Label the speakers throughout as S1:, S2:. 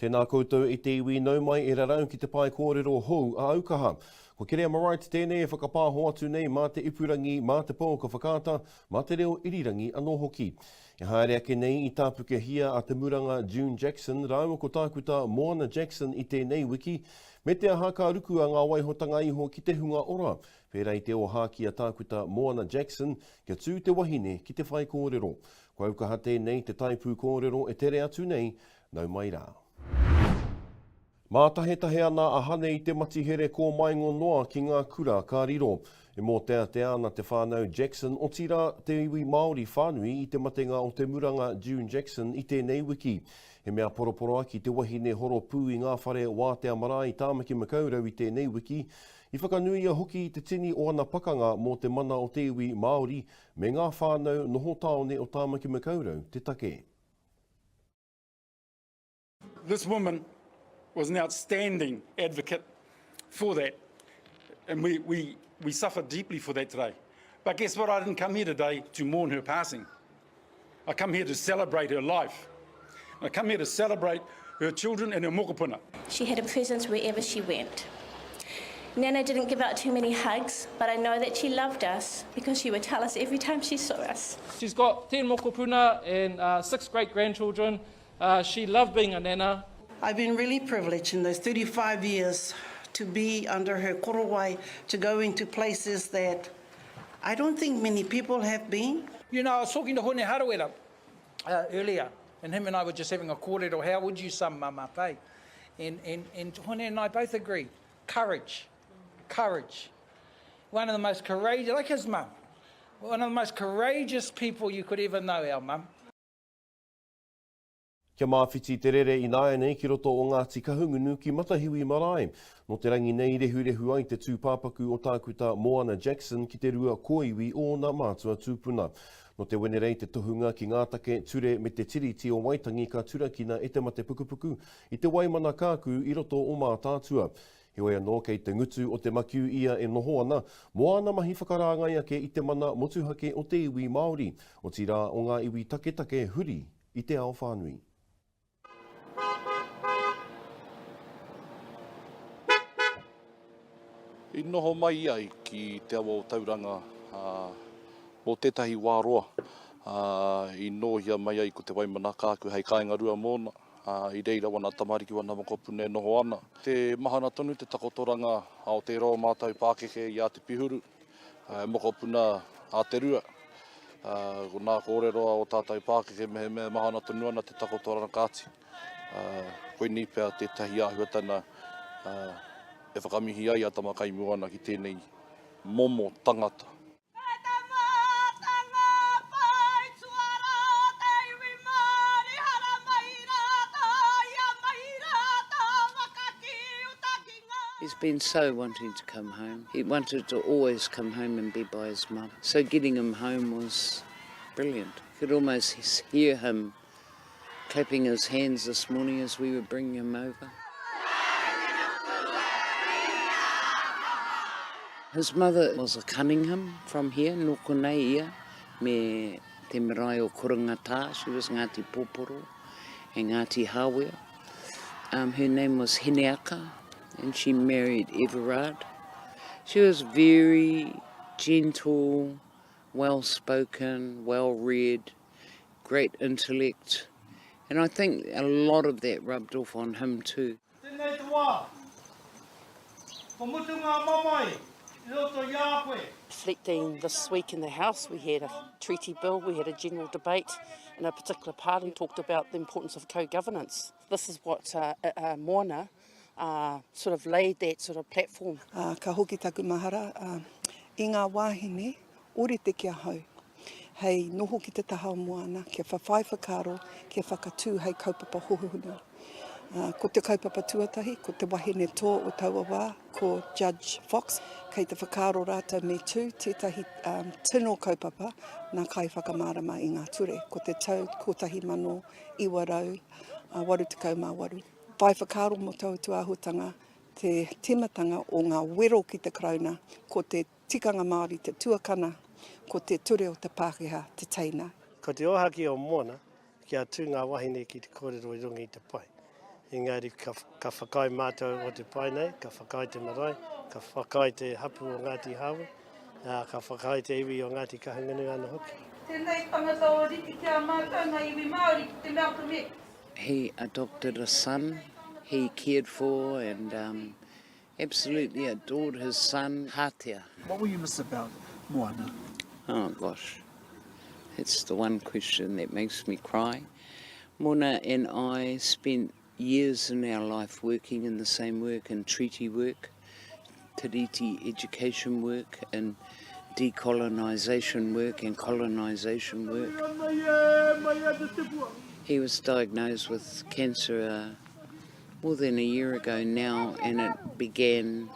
S1: Tēnā koutou e te iwi, nau mai e rarau ki te pae kōrero hou a Aukaha. Ko Kereama Wright tēnei e whakapāho atu nei mā te ipurangi, mā te pouaka whakaata, mā te reo irirangi anō hoki. E haere ake nei i tāpukehia a Te Muranga June Jackson rāua ko Tākuta Moana Jackson i tēnei wiki, me te aha ka rukua ngā waihotanga iho ki te hunga ora, pērā i te ōhākī a Tākuta Moana Jackson kia tū te wahine ki te whaikōrero. Ko Aukaha tēnei, te taipū kōrero e tere atu nei, Nau mai rā. Mātahetahe ana a Hane i te matihere kōmaingo noa ki ngā kura ka riro. E mōteatea ana te whānau Jackson, otirā te iwi Māori whānui i te matenga o te muranga June Jackson i tēnei wiki. He mea poroporoaki te wahine horopū i ngā whare wātea marae i Tāmaki Makaurau i tēnei wiki. I whakanuia hoki te tini o ana pakanga mō te mana o te iwi Māori me ngā whānau noho tāone o Tāmaki Makaurau te take.
S2: This woman was an outstanding advocate for that, and we, we, we suffer deeply for that today. But guess what? I didn't come here today to mourn her passing. I come here to celebrate her life. I come here to celebrate her children and her mokopuna.
S3: She had a presence wherever she went. Nana didn't give out too many hugs, but I know that she loved us because she would tell us every time she saw us.
S4: She's got 10 mokopuna and uh, six great-grandchildren. Uh, she loved being a nana.
S5: I've been really privileged in those 35 years to be under her korowai, to go into places that I don't think many people have been.
S6: You know, I was talking to Hone Harawira uh, earlier, and him and I were just having a kōrero, how would you sum mum up, eh? And, and, and Hone and I both agreed, courage, courage. One of the most courageous, like his mum, one of the most courageous people you could ever know, our mum.
S1: Kia māwhiti te rere ināianei ki roto o Ngāti Kahungunu ki Matahiwi Marae. Nō te rangi nei rehurehu ai te tūpāpaku o Tākuta Moana Jackson ki te rua kōiwi o ōna mātua tūpuna. Nō te Wenerei te tohunga ki ngā take ture me te Tiriti o Waitangi ka turakina e te mate pukupuku i te Waimana Kākū i roto o Mātaatua. Heoi anō, kei te ngutu o te makiu ia e noho ana, mō āna mahi whakarāngai ake i te mana motuhake o te iwi Māori, otirā o ngā iwi taketake huri i te ao whānui.
S7: I noho mai ai ki te awa o Tauranga mō tētahi wā roa, ā, i nōhia mai ai ko Te Waimana Kāku hei kāinga rua mōna, ā, i reira wana tamariki, wana mokopuna e noho ana. Te mahana tonu te takotoranga o tērā o mātou pākeke i a Te Pihuru, mokopuna a Te Rua. Ā, ko nā kōrero a ō tātou pākeke mehemea e mahana tonu ana te takotoranga kāti. Ā, koinei pea tētahi āhuatana, ā, e whakamihi ai a Tamakaimoana ki tēnei momo tangata.
S8: Kei te mātanga pai tuara te iwi Māori haramai rā tāia mai rā tā waka ki uta ki ngā.
S9: He's been so wanting to come home. He wanted to always come home and be by his mum. So getting him home was brilliant. You could almost hear him clapping his hands this morning as we were bringing him over. His mother was a Cunningham from here, nō konei ia, me te marae o Korangatā, she was Ngāti Pōporo and Ngāti Hāwea. Um, her name was Hineaka and she married Everard. She was very gentle, well-spoken, well-read, great intellect, and I think a lot of that rubbed off on him too.
S10: Tēnei te wā, kua mutu ngā mamae i roto i a koe.
S11: Reflecting this week in the House, we had a treaty bill, we had a general debate, and a particular party talked about the importance of co-governance. This is what uh, uh, Moana uh, sort of laid that sort of platform.
S12: Uh, ka hoki taku mahara uh, i ngā wāhine Ōrite ki ahau, hei noho ki te taha o Moana, kia whawhai whakaaro, kia whakatū hei kaupapa hohona. Ko te kaupapa tuatahi, ko te wahine toa o taua wā, ko Judge Fox. Kei te whakaaro rātou me tū tētahi tino kaupapa nā kaiwhakamārama i ngā ture. Ko te tau 1988. Whai whakaaro mō taua tūāhuatanga, te tīmatanga o ngā wero ki te Karauna, ko te Tikanga Māori te tuakana, ko te ture o te Pākehā te teina.
S13: Ko te ōhaki o Moana kia tū ngā wahine ki te kōrero i runga i te pae. Engari ka, ka whakaae mātou o te pae nei, ka whakaae te marae, ka whakaae te hapū o Ngāti Hāwea, ā, ka whakaae te iwi o Ngāti Kahungunu anō hoki.
S8: Tēnei tangata o rite ki a mātou ngā iwi Māori ki te Malcolm X.
S9: He adopted a son he cared for and um, absolutely adored his son, Hatea.
S14: What will you miss about Moana?
S9: Oh gosh, it's the one question that makes me cry. Mona and I spent years in our life working in the same work and treaty work, Tiriti education work and decolonisation work and colonisation work. He was diagnosed with cancer uh, more than a year ago now and it began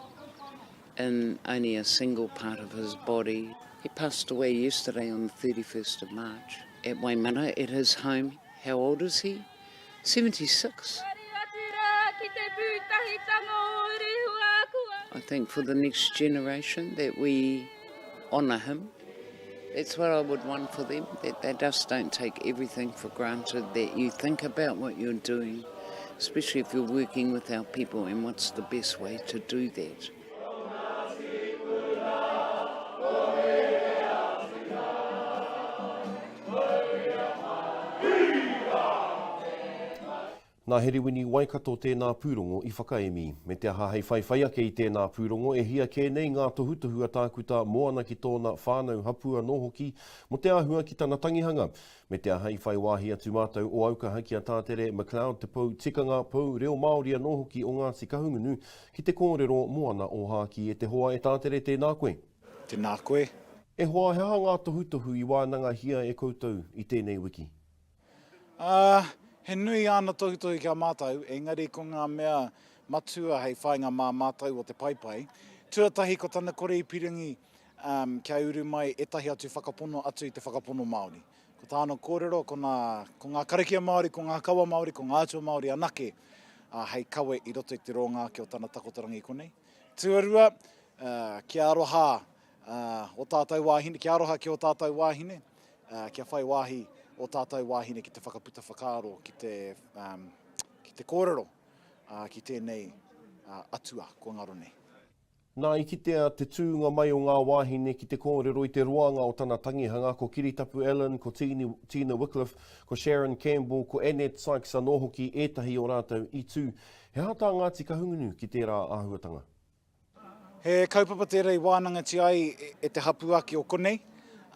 S9: in only a single part of his body. He passed away yesterday on the 31st of March at Waimana at his home. How old is he? 76. I think for the next generation that we honour him. That's what I would want for them, that they just don't take everything for granted, that you think about what you're doing, especially if you're working with our people and what's the best way to do that.
S1: Nā Herewini Waikato tēnā pūrongo i whakaemi. Me te aha hei whaiwhai ake i tēnā pūrongo e hia kē nei ngā tohutohu a Tākuta Moana ki tōna whānau, hapū anō hoki mō te āhua ki tana tangihanga. Me te aha i whai wāhi atu mātou o Aukaha ki a Tātere McLeod te pou tikanga, pou reo Māori anō hoki o Ngāti Kahungunu ki te kōrero mō ana ōhākī e te hoa e Tātere tēnā koe.
S15: Tēnā koe.
S1: E hoa, he aha ngā tohutohu i wānangahia e koutou i tēnei wiki?
S15: Ā, he nui āna tohutohu ki a mātou, engari ko ngā mea matua hei whāinga mā mātou o te paepae. Tuatahi ko tana kore i pirangi kia uru mai ētahi atu whakapono atu i te whakapono Māori. Ko tāna kōrero ko nā, ko ngā karakia Māori, ko ngā kawa Māori, ko ngā atua Māori anake hei kawe i roto i te rōnga ake o tana takotorangi konei. Tuarua, kia aroha ō tātou wāhine, kia aroha ki ō tātou wāhine, kia whai wāhi ō tātou wāhine ki te whakaputa whakaaro, ki te, ki te kōrero ki tēnei atua kua ngaro nei.
S1: Nā, i kitea te tūnga mai o ngā wāhine ki te kōrero i te roanga o tana tangihanga, ko Kiritapu Allan, ko Tina Wickliffe, ko Sharon Campbell, ko Annette Sykes anō hoki ētahi o rātou i tū. He aha tā Ngāti Kahungunu ki tērā āhuatanga?
S15: He kaupapa tērā i wānangatia ai e te hapū ake o konei,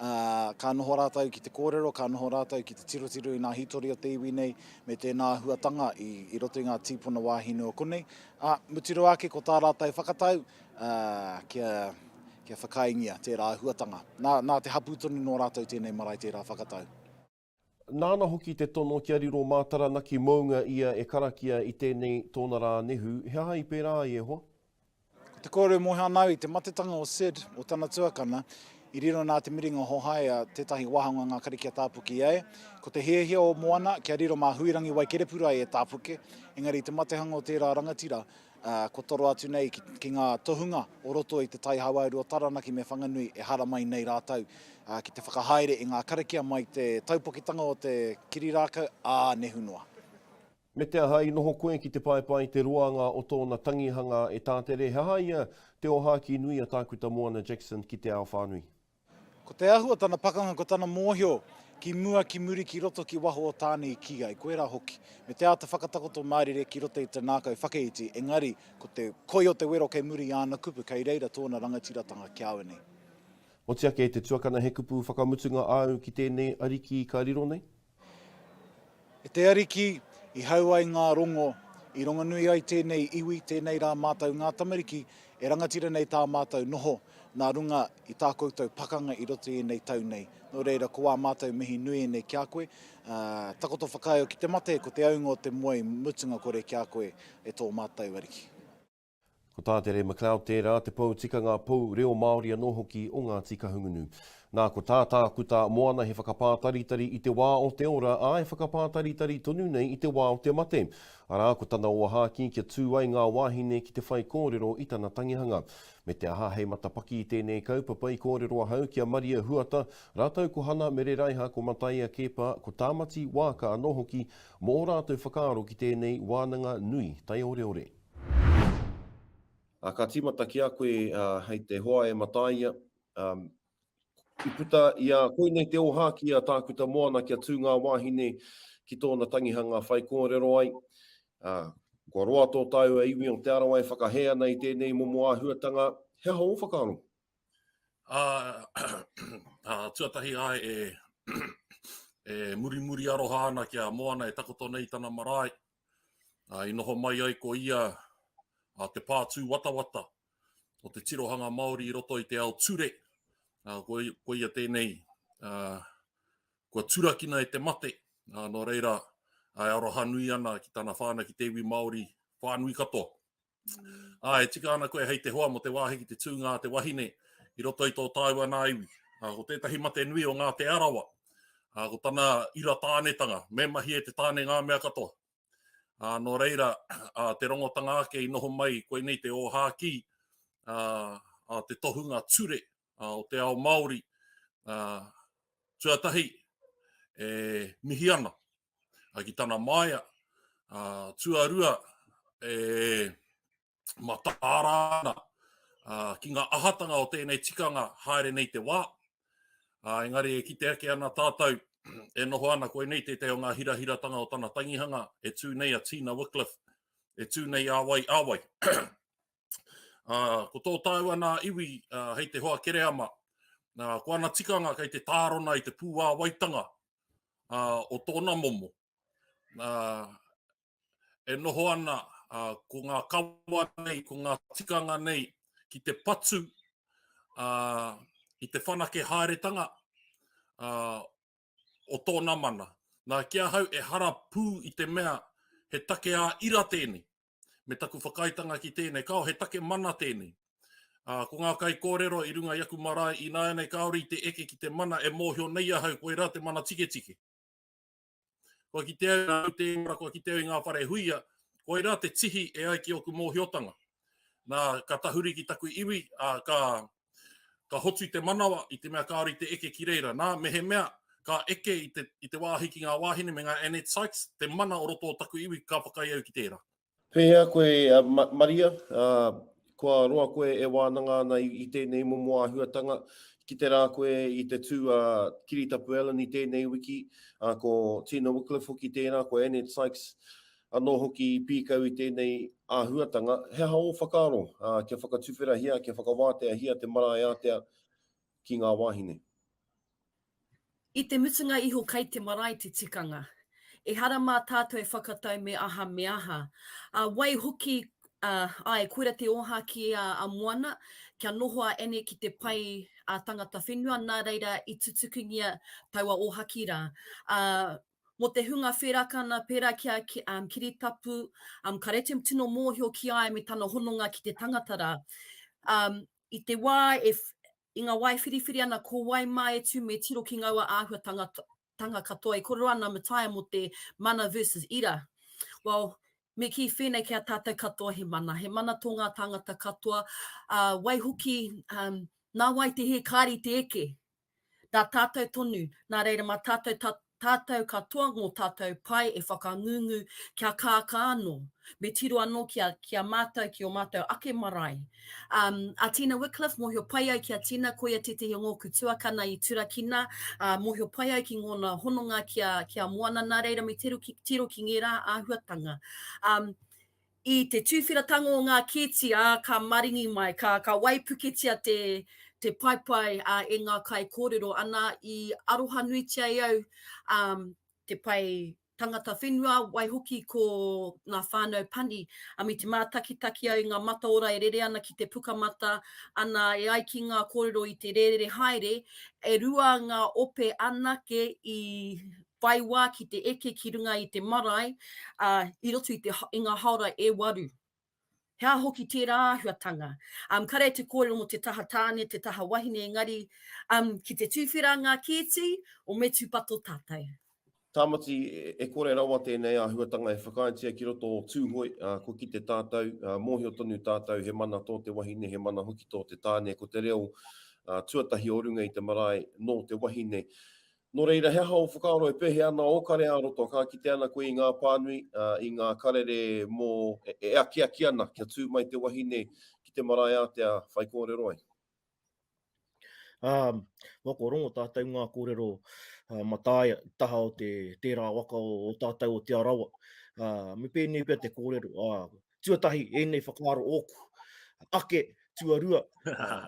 S15: ā, ka noho rātou ki te kōrero, ka noho rātou ki te tirotiro i ngā hītori o te iwi nei me tēnā āhuatanga i roto i ngā tīpuna wāhine o konei. Ā, mutu rawa ake ko tā rātou whakatau, ā, kia, kia whakaaengia tērā āhuatanga. Nā, nā te hapū tonu nō rātou tēnei marae tērā whakatau.
S1: Nāna hoki te tono kia riro mā Taranaki mounga ia e karakia i tēnei tōna rā nehu, he aha i pērā ai e hoa?
S15: Ko te kōrero e mōhio ana au i te matetanga o Sid, o tana tuakana, i riro nā te miringa hohaia tētahi wāhanga o ngā karakia tāpuke i a ia. Ko te hiahia o Moana kia riro mā Huirangi Waikerepurai e tāpuke, engari i te matehanga o tērā rangatira, ā, kua toro atu nei ki, ki ngā tohunga o roto i te Tai Hauāuru o Taranaki me Whanganui e haramai nei rātou, ā, ki te whakahaere i ngā karakia mai te taupokitanga o te kiri rākau, ā, nehu noa.
S1: Me te aha i noho koe ki te paepae i te roanga o tōna tangihanga e Tātere, he aha ia te ōhākī nui a Tākuta Moana Jackson ki te ao whānui?
S15: Ko te ahu o tana pakanga ko tana mōhio ki mua, ki muri, ki roto, ki waho o Tāne i kī ai, koirā hoki. Me te āta whakatakoto mārire ki roto i te nākau whakaiti, engari ko te koi o te wero kei muri i āna kupu, kei reira tōna rangatiratanga ki a au nei.
S1: Oti ake e te tuakana he kupu whakamutunga āu ki tēnei ariki ka riro nei?
S15: E te Ariki, i hau ai ngā rongo, i rongonui ai tēnei iwi, tēnei rā mātou ngā tamariki, e rangatira nei tā mātou noho nā runga i tā koutou pakanga i roto i ēnei tau nei. Nō reira, ko ā mātou mihi nui ēnei ki a koe. Ā, takoto whakaaeo ki te mate, ko te aunga o te moe mutunga kore ki a koe e tō mātou Ariki.
S1: Ko tā Tere McLeod tērā, te pou tikanga, pou reo Māori anō hoki o Ngāti Kahungunu. Nā, ko tā Tākuta Moana he whakapātaritari i te wā o te ora, ā, e whakapātaritari tonu nei i te wā o te mate. Arā, ko tana ōhākī kia tū ai ngā wāhine ki te whaikōrero i tana tangihanga. Me te aha hei matapaki i tēnei kaupapa i kōrero ahau ki a Maria Huata, rātou ko Hana Mereraiha, ko Mataia Keepa, ko Tāmati Waaka anō hoki mō ō rātou whakaaro ki tēnei wānanga nui taioreore. Ā, ka tīmata ki a koe hei te hoa e Mataia, I puta i a, koinei te ōhākī a Tākuta Moana kia tū ngā wāhine ki tōna tangihanga whaikōrero ai. Ā, kua roa tō tāua iwi o Te Arawa e whakahē ana i tēnei momo āhuatanga, he aha ō whakaaro?
S16: Ā, ā, tuatahi ai e, e murimuri aroha ana ki a Moana e takoto nei tana marae. Ā, i noho mai ai ko ia a te pā tūwatawata o te tirohanga Māori i roto i te ao ture, uh, ko, ko ia tēnei, uh, kua turakina e te mate, uh, nō reira, uh, e aroha nui ana ki tana whānau, ki te iwi Māori whānui katoa. Mm. Uh, e tika ana koe hei te hoa mō te wāhi ki te tūnga a te wahine i roto i tō tāua nā iwi. Uh, ko tētahi mate nui o ngā Te Arawa, uh, ko tana ira tānetanga, me mahi e te tāne ngā mea katoa. Ā, nō reira, ā, te rongotanga ake i noho mai koinei te ōhākī, ā, ā, te tohunga ture, ā, o te ao Māori, ā, tuatahi, e mihi ana, ā, ki tana māia, ā, tuarua, e mataara ana ki ngā ahatanga o tēnei tikanga haere nei te wā. Ā, engari e kite ake ana tātou e noho ana koinei tētahi o ngā hirahiratanga o tana tangihanga e tū nei a Tina Wickliffe, e tū nei a wai, a wai. Ā, ko tō tāua nā iwi ā, hei te hoa kereama, ā, ko ana tikanga kei te tārona i te pūāwaitanga ā, o tōna momo. Ā, e noho ana ko ngā kawa nei, ko ngā tikanga nei ki te patu i te whanake haeretanga o tōna mana. Nā, ki ahau ehara pū i te mea he take ā-ira tēnei, me taku whakaaetanga ki tēnei, kāo he take mana tēnei. Ā, ko ngā kaikōrero i runga i aku marae ināianei kāore i te eke ki te mana e mōhio nei ahau koirā te mana tiketike. Kua kite au i ngā tēngara, kua kite au i ngā whare huia, koirā te tihi e ai ki ōku mōhiotanga. Nā, ka tahuri ki taku iwi, ā, ka, ka hotu te manawa i te mea kāore i te eke ki reira. Nā, mehemea ka eke i te, i te wāhi ki ngā wāhine me ngā Annette Sykes, te mana o roto o taku iwi, ka whakaae au ki tērā.
S1: Pēhea koe, Maria, kua roa koe e wānanga ana i tēnei momo āhuatanga, kite rā koe i te tū a Kiritapu Allan i tēnei wiki, ko Tina Wickliffe hoki tērā, ko Annette Sykes anō hoki i pīkau i tēnei āhuatanga. He aha ō whakaaro kia whakatuwherahia, kia whakawāteahia te marae ātea ki ngā wāhine?
S17: I te mutunga iho kei te marae te tikanga. Ehara mā tātou e whakatau me aha me aha. Ā, waihoki, ā, āe, koira te ōhākī a, a Moana, kia noho a Annie ki te pae a tangata whenua, nā reira i tutukingia taua ōhaki rā. Ā, mō te hunga wherakana pērā ki a um, Kiritapu, um, kāre te tino mōhio ki a ia me tana hononga ki te tangata rā. Um, i te wā e, I ngā wā e whiriwhiri ana ko wai mā e tū me tiro ki ngaua āhuatanga tanga katoa e kōrero ana Mataia mō te mana versus ira. Well, me kī whēnei ki a tātou katoa he mana. He mana tō ngā tāngata katoa, ā, waihoki, um, nā wai te hē kāre i te eke. Nā tātou tonu, nā reira mā tātou ta, tātou katoa ngō tātou pai e whakangungu kia kākā anō. Me tiro anō ki a, ki a mātou, ki ō mātou ake marae. Um, a Tina Wickliffe, mōhio pai au ki a Tina, koia tētehi o ngōku tuakana i turakina, uh, mōhio pai au ki ngōna hononga ki a, ki a Moana, nā reira me tiro ki, tiro ki ngērā āhuatanga. Um, I te tūwhiratanga o ngā kēti, ā, ka maringi mai, ka, ka waipuketia te, te paepae, ā, e ngā kaikōrero, ana, i aroha nuitia e au, ā, te pae tangata whenua, waihoki ko ngā whānau pani, ā, me te mātakitaki au i ngā mataora e rere ana ki te pukamata, ana, e ai ki ngā kōrero i te rērere haere, e rua ngā ope anake i whai wā ki te eke ki runga i te marae, ā, i roto i te, i ngā haora e waru. He aha hoki tērā āhuatanga? Um, kare te kōrero mō te taha tāne, te taha wahine, engari um, ki te tūwhera ngā kēti, o me tūpato tātou.
S1: Tāmati, e kore rawa tēnei āhuatanga e whakaaetia ki roto o Tūhoe, ā, kua kite tātou, ā, mōhio tonu tātou he mana tō te wahine, he mana hoki tō te tāne, ko te reo tuatahi o runga i te marae nō te wahine. Nō reira, he aha ō whakaaro e pēhea ana ō kare ā-roto, ka kite ana koe i ngā pānui, ā, i ngā karere mō, e akiaki ana kia tū mai te wahine ki te marae ātea whaikōrero ai?
S18: Ā, wā kua rongo tātou ngā kōrero uh, mataia i taha o te, tērā waka o, o tātou o Te Arawa. Ā, me pēnei pea te kōrero, ā, tuatahi, ēnei whakaaro ōku, ake, tuarua, ā,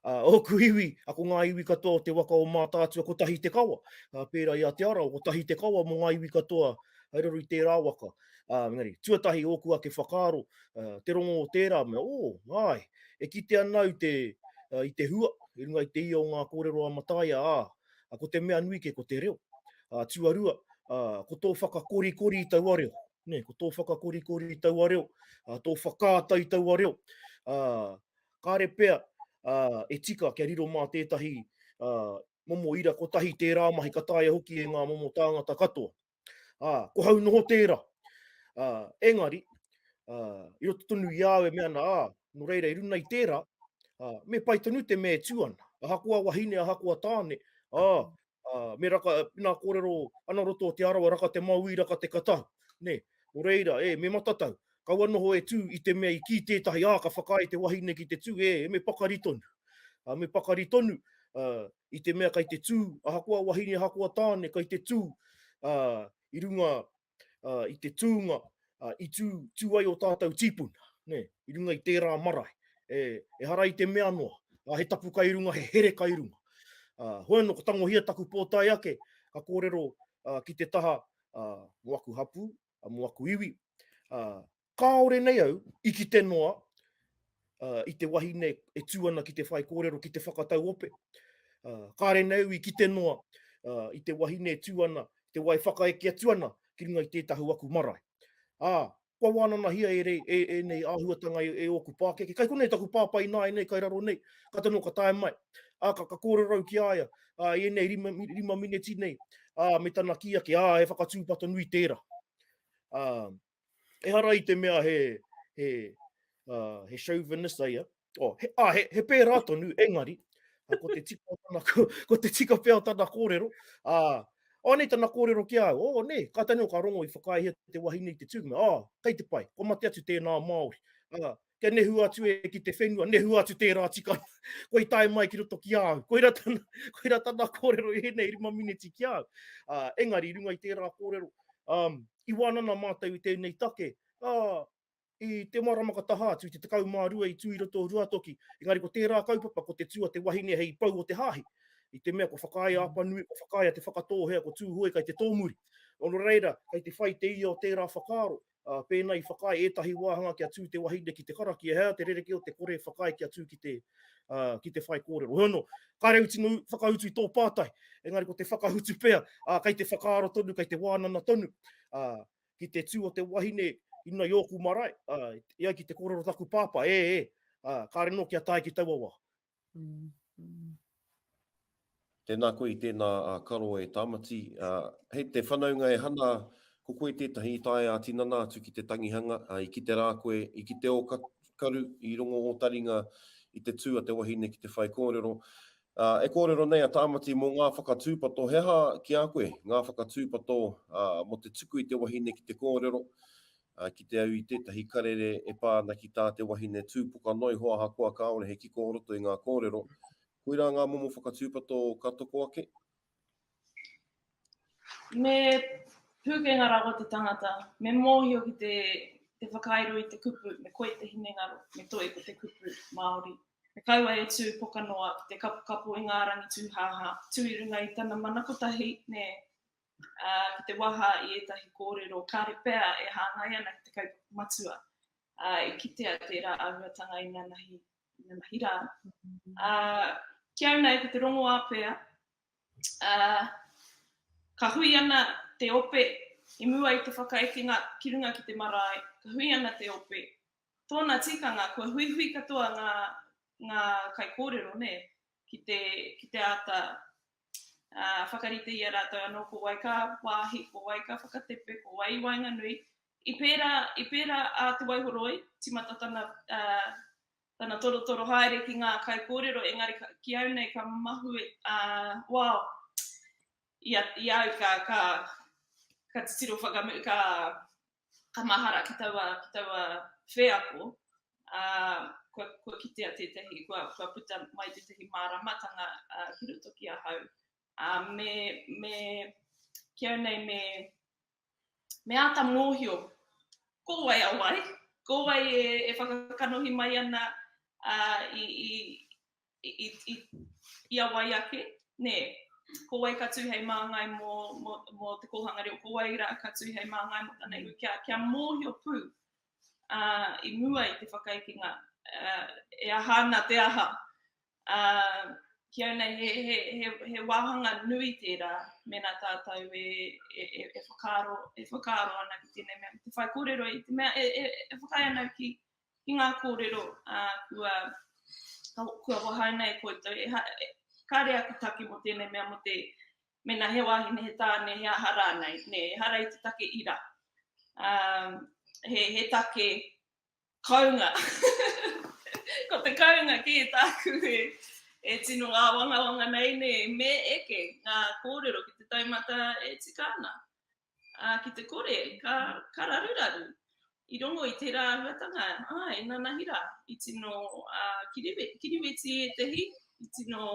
S18: ā, ōku iwi, a ko ngā iwi katoa o te waka o Mātaatua, kotahi te kawa, ā, pērā i a Te Arawa, kotahi te kawa mō ngā iwi katoa hai raro i tērā waka. Ā, engari, tuatahi ōku ake whakaaro, ā, te rongo o tērā mea, ō, āe, e kite ana au te, ā, i te hua, i runga i te ia o ngā kōrero a Mataia, ā, ā, ko te mea nui kē ko te reo. Ā, tuarua, ā, ko tō whakakorikori i taua reo, nē, ko tō whakakorikori i taua reo, ā, tō whakaata i taua reo, ā, kāre pea, ā, e tika kia riro mā tētahi, ā, momo ira kotahi tērā mahi ka taea hoki e ngā momo tāngata katoa. Ā, ko hau noho tērā. Ā, engari, ā, i roto tonu i a au e mea ana, ā, nō reira i runa i tērā, ā, me pai tonu te mea e tū ana. Ahakoa wahine, ahakoa tāne, ā, ā, me raka, nā kōrero ana roto o Te Arawa, raka te mauī, raka te katau, nē. Nō reira, e, me matatau, kaua noho e tū i te mea i kī tētahi, ā, ka whakaae te wahine ki te tū, e, me pakari tonu. Ā, me pakari tonu, ā, i te mea kei te tū, ahakoa wahine, ahakoa tāne, kei te tū uh, i runga uh, i te tūnga uh, i tū, tū ai o tātou tīpuna, ne, i runga i tērā marae. E, ehara i te mea noa, uh, he tapu kai runga, he here kai runga. Uh, hoi anō, ka tangohia taku pōtae ake, ka kōrero uh, ki te taha uh, mō aku hapū, uh, mō aku iwi. Uh, Kāore nei au i kite noa i te wahine e tū ana ki te whaikōrero, ki te whakatau ope. Kāre nei au i kite noa i te wahine e tū ana, te wai whakaeke atu ana ki runga i tētahi o aku marae. Ā, kua wānanahia e, e, ēnei āhuatanga e, e ōku pākeke. Kai konei taku pāpā ināianei, kai raro nei, ka tano ka tae mai. Ā, ka, ka kōrero au ki a ia, ā, i ēnei rima, rima mineti nei, ā, me tana kī ake, ā, he whakatūpato nui tērā. Ā, ehara i te mea he, he, uh, he chauvinist a ia. Oh, he, ah, he, he pērā tonu, engari, ko te tika o tana, ko, ko te tika pea o tana kōrero, ah, oh, nei tana kōrero ki a au, oh, nei, ka tani o ka rongo i whakaaehia te wahine i te tūnga, ah, kei te pai, kua mate atu tēnā Māori, ah, kia nehua atu e ki te whenua, nehua atu tērā tikanga, kua i tae mai ki roto ki a au. Koira tana, koira tana kōrero i ēnei rima mineti ki a au. Uh, engari, i runga i tērā kōrero, um, i wānana mātou i tēnei take, ā, i te marama ka taha atu, i te 12 i tū i roto o Ruatoki, engari ko tērā kaupapa, ko te tū a te wahine hei pou o te hāhi, i te mea kua whakaae a Apanui, kua whakaae a Te Whakatōhea, ko Tūhoe kai te tōmuri. Nō reira, kei te whai te ia o tērā whakaaro, ā, pēnā i whakaae ētahi wāhanga kia tū te wahine ki te karakia, he aha te rerekē o te kore whakaae kia tū ki te, ā, ki te whaikōrero. Heoi anō, kāre au tino whakautu i tō pātai, engari ko te whakahutu pea, ā, kei te whakaaro tonu, kei te wānana tonu, ā, ki te tū o te wahine i runga i ōku marae, ā, e ai ki te kōrero taku pāpā, e, e, ā, kāre nō kia tae ki taua wā.
S1: Mm. Mm. Tēnā koe i tēnā a Karo e Tāmati. Hei te whanaunga e Hana, ko koe tētahi i tae ā-tinana atu ki te tangihanga, i kite rā koe, i kite ō karu, i rongo ō taringa i te tū a te wahine ki te whaikōrero. E kōrero nei a Tāmati mō ngā whakatūpato, he aha ki a koe ngā whakatūpato mō te tuku i te wahine ki te kōrero, ki te au i tētahi karere e pā ana ki tā te wahine tū poka noa iho ahakoa kāore he kiko o roto i ngā kōrero, Koirā ngā momo whakatūpato ka toko ake.
S19: Me pūkenga rawa te tangata, me mōhio ki te, te whakairo i te kupu, me koi te hinengaro, me toi ko te kupu Māori. Me kaua e tū poka noa ki te kapokapo i ngā rangi tūhāhā, tū i runga i tana mana kotahi, nē, ā, ki te waha i ētahi kōrero kāre pea e hāngai ana ki te kaupapa matua. Ā, i kitea tērā āhuatanga inanahi inanahi rā. Ā, ki au nei, ko te rongoā pea, ā, ka hui ana te ope i mua i te whakaekenga ki runga ki te marae, ka hui ana te ope. Tōna tikanga, kua huihui katoa ngā, ngā kaikōrero, nē, ki te, ki te āta. Ā, whakarite i a rātou anō ko wai ka wāhi, ko wai ka whakatepe, ko wai i waenganui. I pērā, i pērā a Te Waihoroi, tīmata tana, ā, tana torotoro haere ki ngā kaikōrero, engari ka, ki au nei ka mahue, ā, wow, i a, i a au ka, ka, ka titiro whakamuri, ka, ka mahara ki taua, ki taua wheako, ā, kua, kua kitea tētahi, kua, kua puta mai tētahi māramatanga ā, ki roto ki ahau. Ā, me, me, ki au nei me, me āta mōhio ko wai a wai, ko wai e, e whakakanohi mai ana ā, i, i, i, i, i a wai ake, nē. Ko wai ka tū hei māngai mō, mō, mō te kōhanga reo, ko wai rā ka tū hei māngai mō tana iwi, kia, kia mōhio pū ā, i mua i te whakaekenga, ā, e aha ana te aha. Ā, ki au nei, he, he, he, he wāhanga nui tērā mēnā tātou e, e, e, e, whakaaro, e whakaaro ana ki tēnei mea, te whaikōrero i te mea e, e, e whakaae ana ki, ki ngā kōrero ā, kua, kua wahaina e koutou. E, e, kāre aku take mō tēnei mea mō te mēnā he wāhine, he tāne, he aha rānei, nē, ehara i te take ira. Um, he, he take kounga. Ko te kounga kē tāku e, e tino āwangawanga nei, nē, me eke ngā kōrero ki te taumata e tika ana. Ā, ki te kore, ka, ka raruraru. I rongo i tērā āhuatanga, āe, nanahi rā, i tino ā, kiriwe, kiriweti ētehi, i tino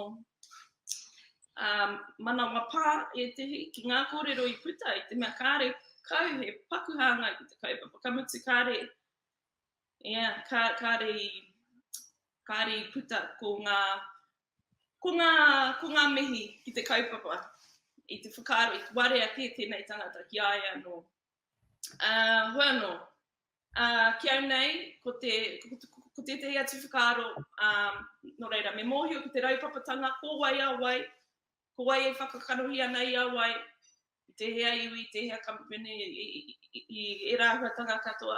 S19: ā, manawapā ētehi ki ngā kōrero i puta i te mea kāre kau he paku hāngai ki te kaupapa, ka mutu kāre, yeah, kā, kāre i, kāre i puta ko ngā Ko ngā, ko ngā mihi ki te kaupapa, i te whakaaro, i warea kē tēnei tangata ki a ia anō. Uh, hoi anō, uh, ki au nei, ko, te, ko, ko, ko tētehi atu whakaaro, um, nō reira, me mōhio ki te raupapatanga, ko wai a wai, ko wai e whakakanohi ana i a wai, i tēhea iwi, i tēhea kamupene, i, i, i, i ērā āhuatanga katoa.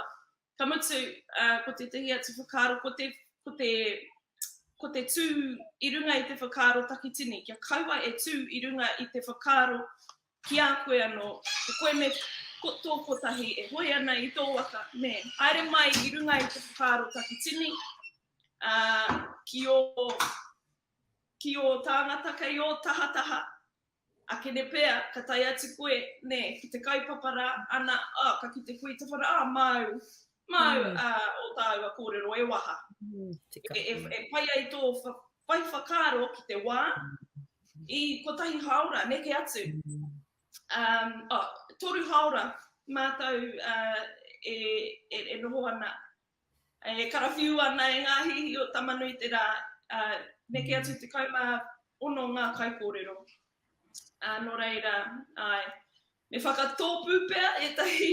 S19: Ka mutu, uh, ko tētehi atu whakaaro, ko te, ko te, ko te tū i runga i te whakaaro takitini, kia kaua e tū i runga i te whakaaro ki a koe anō, ko koe me ko, tō kotahi e hoe ana i tō waka, nē, haere mai i runga i te whakaaro takitini, uh, ki ō, ki ō tāngata kei ō tahataha, Akene pea, ka tae atu koe, nē, ki te kaupapa rā, ana, oh, ka kite koe i te whara, ah, māu, māu mm. uh, o tāua kōrero e waha. Mm, tika. E, e, e pai ai tō whai whakaaro ki te wā, i kotahi hāora, neke atu. Um, oh, toru hāora mātou uh, e, e, e noho ana, E karawhiu ana e ngā hihi o Tama-nui-te-rā, ā, neke atu 16 ngā kaikōrero. Ā, nō reira, āe, me whakatōpū pea ētahi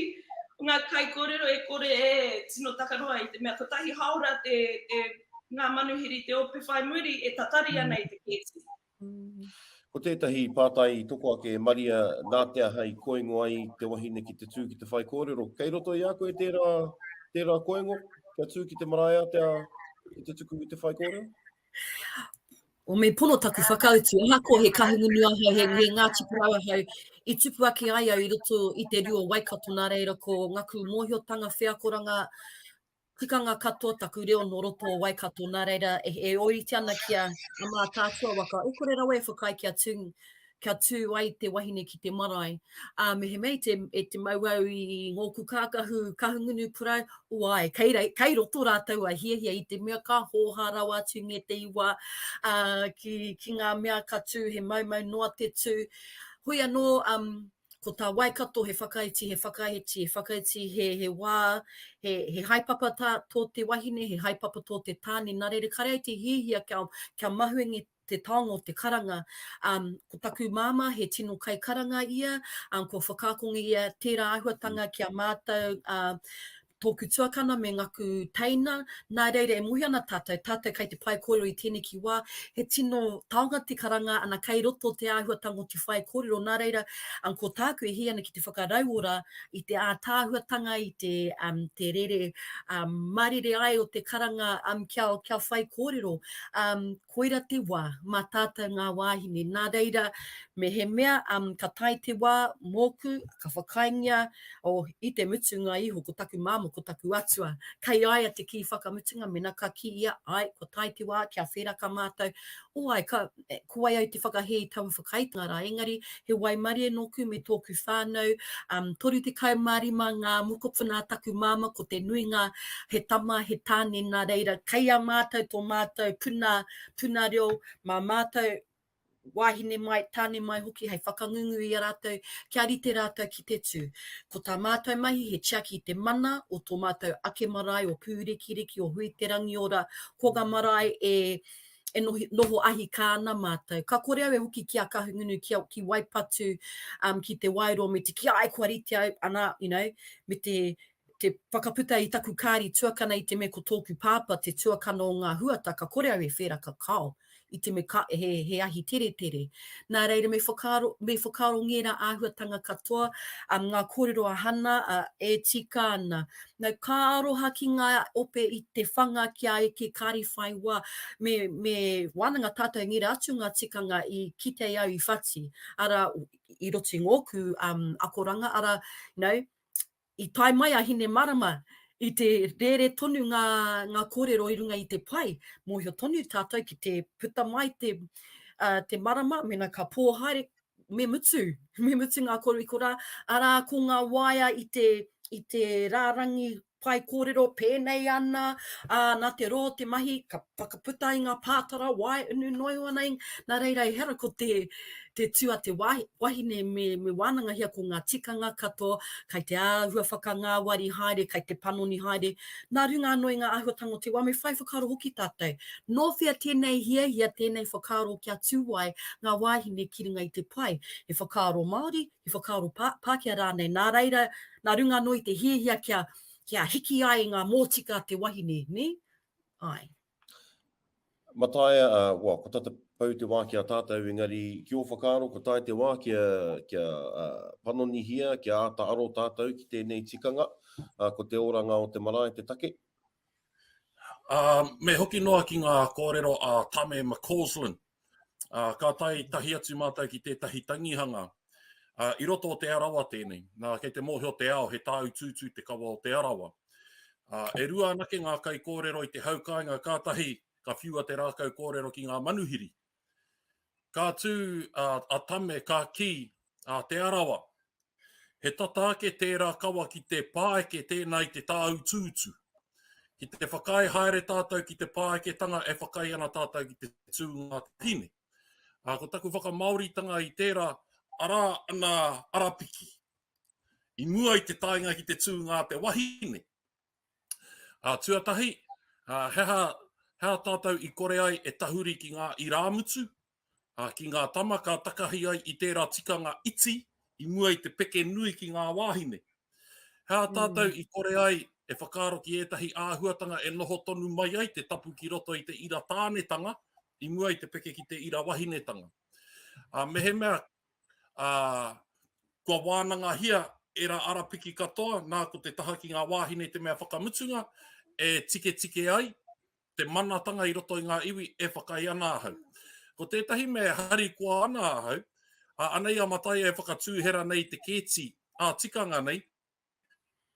S19: o ngā kaikōrero e kore e tino takaroa i te mea kotahi hāora te, te, ngā manuhiri te ope whai muri e tatari ana i te kēti.
S1: Ko tētahi pātai i toko ake e Maria, nā te aha i koingo ai te wahine ki te tū ki te whaikōrero? Kei roto i a koe tērā, tērā koingo, kia tū ki te marae ātea ki te tuku i te whaikōrero?
S17: O me pono taku whakautu, ahakoa he Kahungunu ahau, he, he Ngāti Porou ahau, i tupu ake ai au i roto i te riu o Waikato, nā reira ko ngaku mōhiotanga, wheakoranga, tikanga katoa taku reo nō roto o Waikato, nā reira e, e ōrite ana ki a, a Mātaatua waka, e kore rawa e whakaae kia tū, kia tū ai te wahine ki te marae. Ā, mehemea i te, e te mau au i ngōku kākahu Kahungunu Porou, āe, kei, rei, kei roto rātou a hiahia i te mea ka hōhā rawa atu ngētehi wā, ā, ki, ki ngā mea ka tū, he maumau noa te tū. Hoi anō, um, ko tā Waikato he whakaiti, he whakaiti, he whakaiti, he, he wā, he, he haepapa tā, tō te wahine, he haepapa tō te tāne, nā reira kare ai te hiahia kia, kia mahuengi te taonga o te karanga. Um, ko taku māmā he tino kaikaranga ia, um, kua whakaakongia ia tērā āhuatanga ki a mātou, uh, tōku tuakana me ngaku teina, nā reira e mōhio ana tātou, tātou kai te pae kōrero i tēneki wā, he tino taonga te karanga ana kai roto te āhuatanga o te whai kōrero, nā reira um, ko tāku e hī ana ki te whakarauora i te ātaahuatanga, i te, um, te rere um, marere ai o te karanga um, kia, kia whai kōrero. Um, koira te wā mā tātou ngā wāhine. Nā reira, mehemea um, ka tae te wā mōku, ka whakaaengia, oh, i te mutunga iho, ko taku māmā, ko taku atua. Kei a ia te kī whakamutunga, mena ka kī ia, ai, kua tae te wā, kia wheraka mātou, oh ai, ka, ko wai au te whakahē i taua whakaaetanga rā, engari he waimarie nōku me tōku whānau, um, 35 ngā mokopuna a taku māmā, ko te nuinga he tama, he tāne, nā reira, kei a mātou tō mātou puna, puna reo, mā mātou wāhine mai, tāne mai hoki hei whakangungu i a rātou, kia rite rātou ki te tū. Ko tā mātou mahi he tiaki i te mana o tō mātou ake marae o Pūrekireki, o Huiterangiora, ko ngā marae e e nohi, noho ahi kā ana mātou. Ka kore au e hoki ki a Kahungunu, ki, a, ki Waipatu, um, ki Te Wairoa, me te ki ai kua rite au, ana, you know, me te, te whakaputa i taku kāri tuakana i te mea ko tōku pāpā te tuakana o ngā huata, ka kore au e whēraka kao i te mea ka, he, he ahi teretere. Nā reira, me whakaaro, me whakaaro ngērā āhuatanga katoa, um, ngā kōrero a Hana, uh, e tika ana. Nau, ka aroha ki ngā ope i te whanga kia eke kāri whai wā, me, me wānanga tātou ngērā atu ngā tikanga i kite au i whati, arā, i roto i ngōku um, akoranga, arā, you know, i tae mai a Hinemarama i te rere tonu ngā, ngā kōrero i runga i te pae. Mōhio tonu tātou ki te puta mai te, uh, te marama, mena ka pō haere, me mutu, me mutu ngā kōrero i korā, arā, ko ngā waea i te, i te rārangi pae kōrero pēnei ana, ā, nā te roa o te mahi, ka whakaputa i ngā pātara wae unu noa iho ana, nā reira ehara ko te, te tū a te wahine me, me wānangahia ko ngā tikanga katoa, kai te āhua whakangāwari haere, kai te panoni haere, nā runga anō i ngā āhuatanga o te wā, me whai whakaaro hoki tātou. Nō whea tēnei hiahia, tēnei whakaaro kia tū ai ngā wāhine ki runga i te pae? He whakaaro Māori, he whakaaro Pākehā rānei? Nā reira, nā runga anō i te hiahia kia, kia hiki ai ngā mōtika a te wahine, nē? Āe.
S1: Mataia, uh, well, ko tata pau te wā ki a tātou, engari ki ō whakaaro, ko tae te wā kia, kia uh, panonihia, kia āta aro tātou ki tēnei tikanga, uh, ko te oranga o te marae te take?
S16: Uh, me hoki noa ki ngā kōrero a Tame McCausland. Uh, ka tae tahi atu mātou ki tētahi tangihanga. Uh, I roto o Te Arawa tēnei. Nā, kei te mōhio te ao, he tāutuutu te kawa o Te Arawa. Uh, e rua anake ngā kaikōrero i te hau kāinga kātahi ka whiua te rākau kōrero ki ngā manuhiri. Ka tū uh, a Tame ka kī a Te Arawa. He tata ake tērā kawa ki te pāeke tēnā i te tāutuutu. Ki te whakaae haere tātou ki te pāeketanga e whakaae ana tātou ki te tūnga hine. Uh, ko taku whakamāoritanga i tērā, arā ana arapiki. I mua i te taenga ki te tūnga a te wahine. Uh, tuatahi, uh, he aha, he aha tātou i kore ai e tahuri ki ngā irāmutu, uh, ki ngā tama ka takahi ai i tērā tikanga iti i mua i te peke nui ki ngā wāhine. He aha tātou mm. i kore ai e whakaaro ki ētahi āhuatanga e noho tonu mai ai te tapu ki roto i te ira tānetanga i mua i te peke ki te ira wahinetanga. Uh, mehemea ā, kua wānangahia ērā arapiki katoa, nā ko te taha ki ngā wāhine te mea whakamutunga e tiketike ai te manatanga i roto i ngā iwi e whakaae ana ahau. Ko tētahi mea e harikoa ana ahau, ā, anei a Mataia e whakatūhera nei te kēti ā-tikanga nei,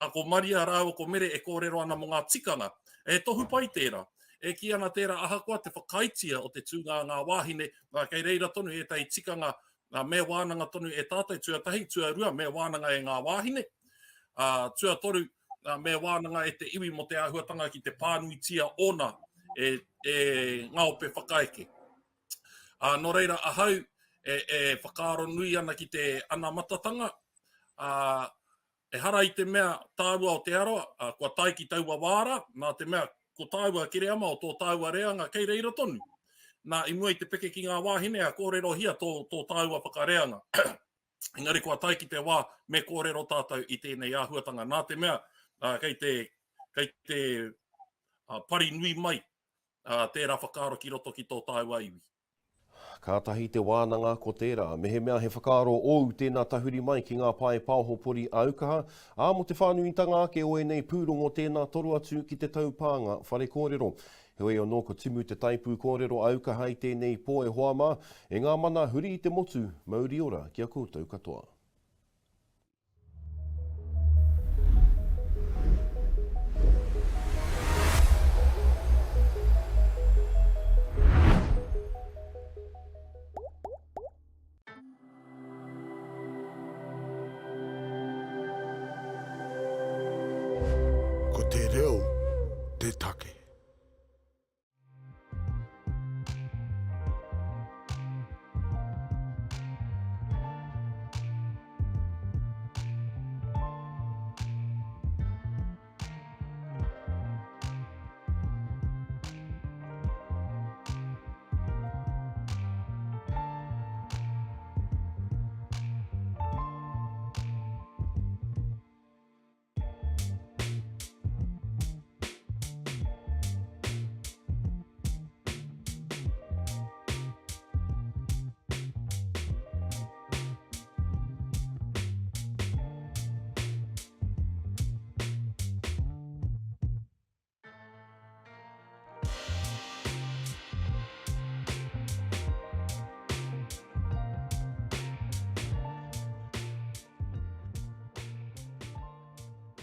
S16: Ā, ko Maria rāua ko Mere e kōrero ana mō ngā tikanga. He tohu pai tērā. E kī ana tērā ahakoa te whakaaetia o te tūnga a ngā wāhine, ā, kei reira tonu ētahi tikanga, ā, me wānanga tonu e tātou, tuatahi, tuarua, me wānanga e ngā wāhine, ā, tuatoru, ā, me wānanga e te iwi mō te āhuatanga ki te pānuitia ōna e, e ngā ope whakaeke. Ā, nō reira ahau e, e whakaaro nui ana ki te anamatatanga, ā, Ehara i te mea tāua o Te Arawa, ā, kua tae ki taua wā rā, nā te mea ko tāua Kereama o tō tāua reanga kei reira tonu. Nā, i mua i te peke ki ngā wāhine, a kōrerohia tō, tō tāua whakareanga. Engari kua tae ki te wā me kōrero tātou i tēnei āhuatanga, nā te mea. Ā, kei te, kei te pari nui mai tērā whakaaro ki roto ki tō tāua iwi.
S1: Kātahi te wānanga ko tērā. Mehemea he whakaaro ōu tēnā tahuri mai ki ngā pae paohopori aukaha, ā, mō te whānuitanga ake o ēnei pūrongo tēnā toro atu ki te taupānga whare kōrero. Heoi anō ko Timu te taipū kōrero aukaha i tēnei pō e hoa mā, e ngā mana huri i te motu, mauri ora ki a koutou katoa.